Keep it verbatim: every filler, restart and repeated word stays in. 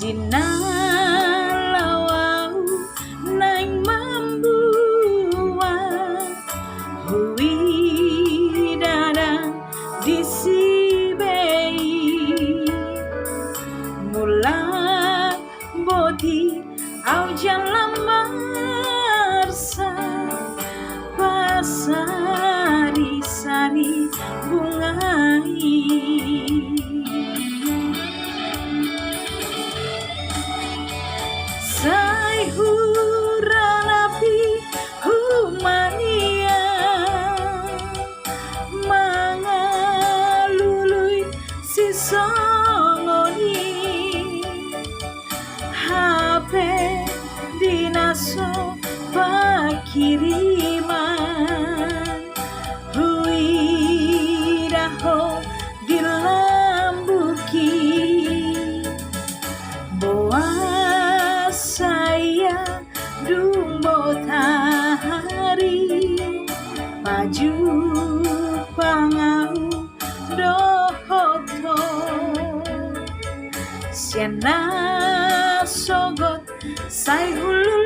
Di na laho au naeng mambuat, huida ndang disi be i. Mulak boti au jala marsak, pasarisari bunga i. Sai huranapi humania mangalului sisongon i. Hape di na so pangkiriman, huida ho di lambungki. Boasa ia dung botari pajumpang au dohot ho. Sian na sogot sai hulului